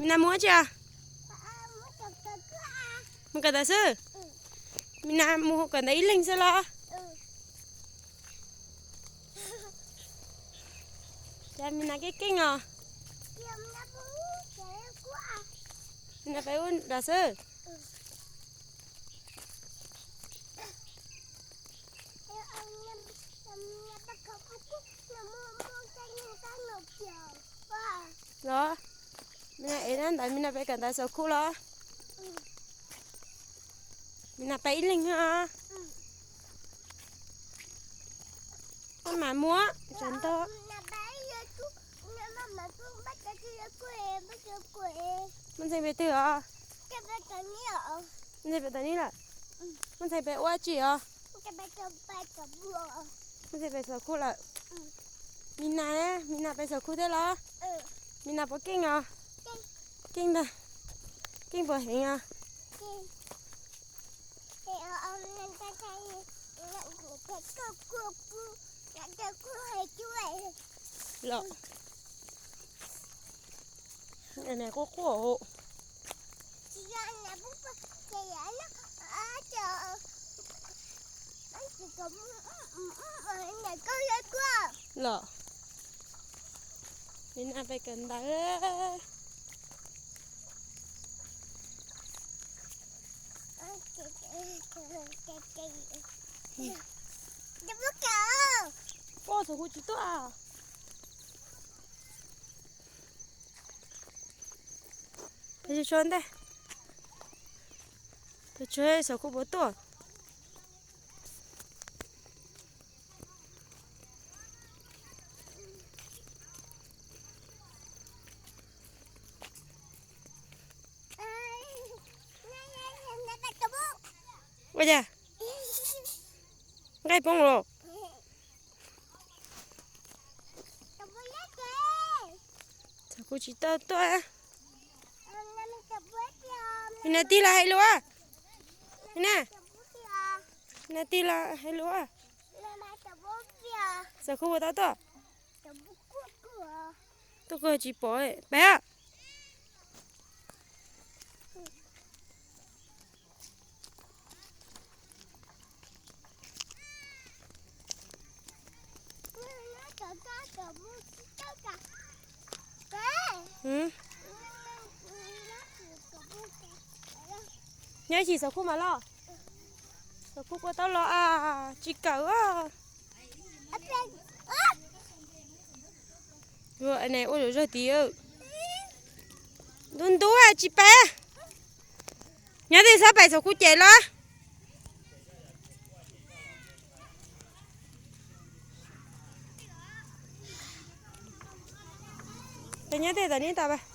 Nas mus tsi os? Mus kawm ntawv xwb? Mis Nas mus kawm ntawv ib leeg xwb los? Cas Mis Nas keej keej os? Mis Nas peb ub nrad xwb. Los, Mis Nas ev ntawv, Mis Nas peb kawm ntawv xav khuj los? Mis Nas peb ib leeg os. Koj mam mus tsam ntog. Muaj ntxhee pes twg os? Muaj ntxhee pes tawm ni lawm. Muaj ntxhee pes ua tsi os? Muaj ntxhee pes xav khuj lawm. Mis Nas, Mis Nas pes xav khuj thiab los? Mis Nas puas keej os? Keej ntag. Keej puas heev os? Los, quaj quaj. Los, Mis Nas peb kawm ntawv. Koj xav khuj tsis tuaj. Peb tsis tshua ntej, peb tsis xav khuj puas tuaj. Ua cas? Nqaij poob los? Xav khuj tsis tau tuaj. Mis Nas tig los hais lus. Mis Nas, Mis Nas tig los hais lus. Xav khuj puas tau tuaj? Tuaj kawg tsis pom peb. Nyob ib chim xav khuj mas los? Xav khuj puas tau los a? Tsis kawm. Ua zog tid. Ntub ntub tsis pais. Nyob twg xav pais xav khuj ces los. Peb nyob tej tom ni tau.